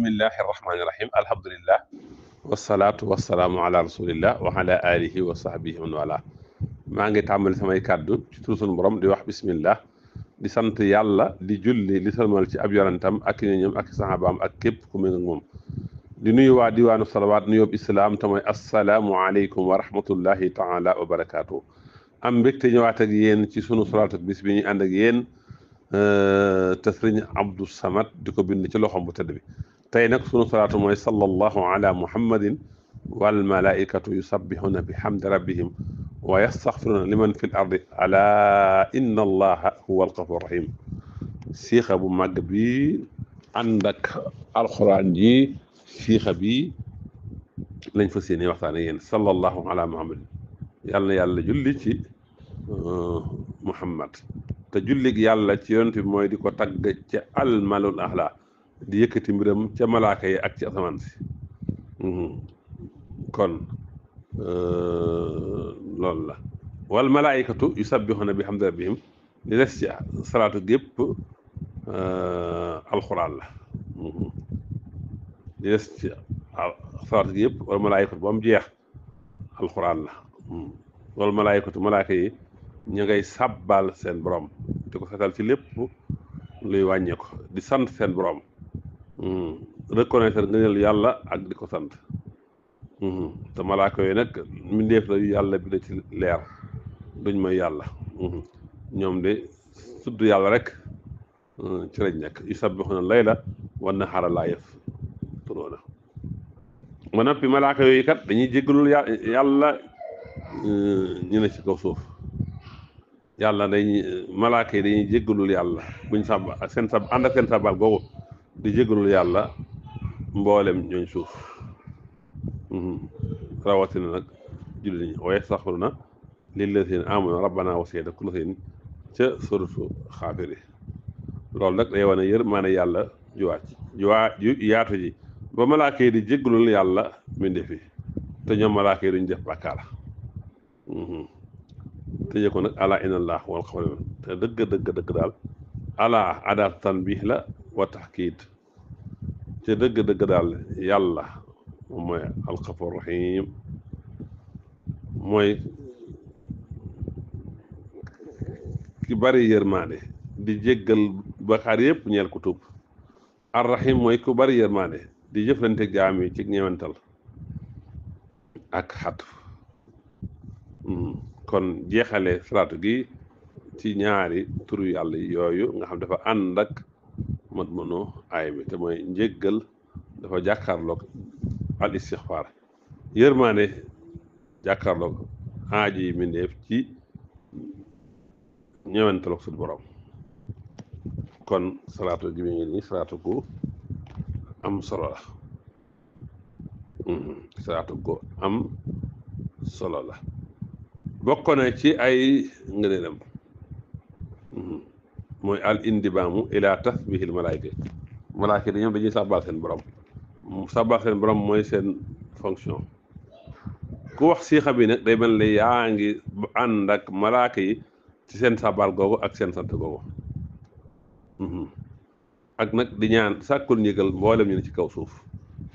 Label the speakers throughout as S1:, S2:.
S1: bismillahi rahmaani rahim alhamdulillah wasalaatu wasalaamu ala rasulillah wa ala alihi wa sahbihi man wala maa ngi tàmbali samay kàddu ci turu sunu borom di wax bismillah di sant yàlla di julli li salmal ci ab yonentam ak ñoñam ak sahabaam ak képp ku mel ak moom di nuyu waa diwaanu salawaat nuyoob islaam te mooy assalaamu aleykum wa rahmatullahi taala wa barakaatu am mbégte ñëwaat ak yéen ci sunu salaatu bis bi ñu ànd ak yéen te sëriñ Abdou Samad di ko bind ci loxom bu tëdd bi tey nag sunu salaatu mooy sallallahu ala muhammadin wal malaikatu yusabbihuna bi hamdi rabbihim wa yastaghfiruna liman fil ardi ala inna allaha huwa alghafur rahim siixa bu màgg bi ànd ak alxuraan ji siixa bi lañ fas yéene waxtaane yéen sallallahu ala muhammadin yàlla na yàlla julli ci muhammad te jullig yàlla ci yonent bi mooy di ko tagg ca almalul ahla di yëkkati mbiram ca malaaka yi ak ci asamaan si kon loolu la wal malaayikatu yusabbihuna bi hamdi rabbihim di des ci salaatu gépp alxuraan la di des ci salaatu gi yëpp wal malaayikatu ba mu jeex alxuraan la wal malaayikatu malaaka yi ñu ngay sàbbal seen borom di ko setal ci lépp luy wàññee ko di sant seen borom reconnaître ngëneel yàlla ak di ko sant te malaaka yooyu nag mbindeef la yu yàlla bi da ci leer duñ may yàlla ñoom de tudd yàlla rek ci lañ nekk yusabbihuna layla wan nahaara laa yafturuuna ba noppi malaaka yooyu kat dañuy jéggalul yàlla ñu ne ci kaw suuf yàlla dañuy malaaka yi dañuy jéggalul yàlla buñ sàbb ak seen sab ànd ak seen sabal googu di jéggalul yàlla mboolem ñooñ suuf rawatina nag julli ñi wa yastaghfiruna lillazina amanu rabbana wasi'ta kulla shay'in ca suratu xaafiri loolu nag day wane yërmaane yàlla ju yaatu ji ba malaaka yi di jéggalul yàlla mbindeef yi te ñoom malaaka yi duñ def bàkkaar tëjee ko nag ala inna allah wal xabar te dëgg daal ala adaat tanbih la wa taxkiid te dëgg daal yàlla moom mooy alxafur rahim mooy ki bari yërmaande di jéggal bakaar yëpp ñeel ku tuub arrahim mooy ku bari yërmaande di jëflante jaam yi ci ñewental ak xat kon jeexale salaatu gi ci ñaari turu yàlla yooyu nga xam dafa ànd ak mat mëno aay bi te mooy njéggal dafa jàkkaarloog al istixfaar yërmaande jàkkaarloog aaji yi mbindeef ci ñëwantaloog suñu borom kon salaatu gi mi ngi nii salaatu gu am solo la salaatu gu am solo la bokk na ci ay ngëneelam mooy al indibaamu ila tasbihil malaayka malaayka yi ñoom dañuy sàbbaal seen borom sàbbaal seen borom mooy seen fonction ku wax siixa bi nag day mel ne yaa ngi ànd ak malaayka yi ci seen sàbbaal googu ak seen sant googu ak nag di ñaan sàkkul njëgal mboolem ñu ne ci kaw suuf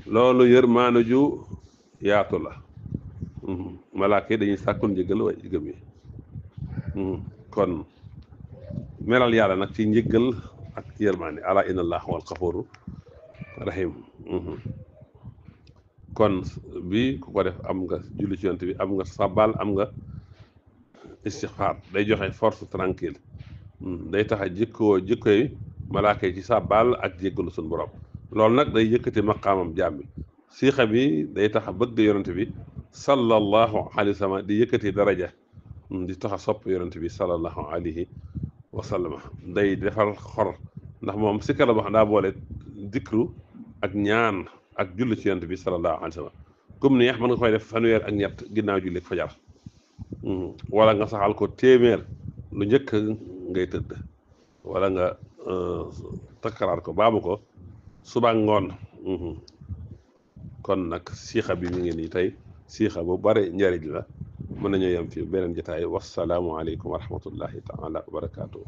S1: loolu yërmaane ju yaatu la malaaka yi dañuy sàkkul njëgal way gëm yi kon melal yàlla nag ci njëgal ak yërmaande ala inna allah wal xafuru rahim kon bi ku ko def am nga julli ci yonent bi am nga sabal am nga istixfaar day joxe force tranquille day tax a jikkoy malaaka yi ci sabal ak jéggalu suñu borom loolu nag day yëkkati maqaamam jaam bi siixa bi day tax a bëgg yonent bi sallallahu alayhi wa sallam di yëkkati daraja di tax a sopp yonent bi sallallahu alayhi wa sallam day defar xor ndax moom sikkar la boo xam daa boole dikru ak ñaan ak julli ci yonent bi sallallahu alayhi wa sallam comme neex mën nga koy def fanweer ak ñett ginnaaw julli fajar wala nga saxal ko téeméer lu njëkk ngay tëdd wala nga takkaraat ko baamu ko suba ngoon kon nag siixa bi mi ngi nii tey siixa bu bare njariñ la mën nañoo yem fi beneen jotaay wassalaamu aleykum wa rahmatullahi taala wa barakaatuh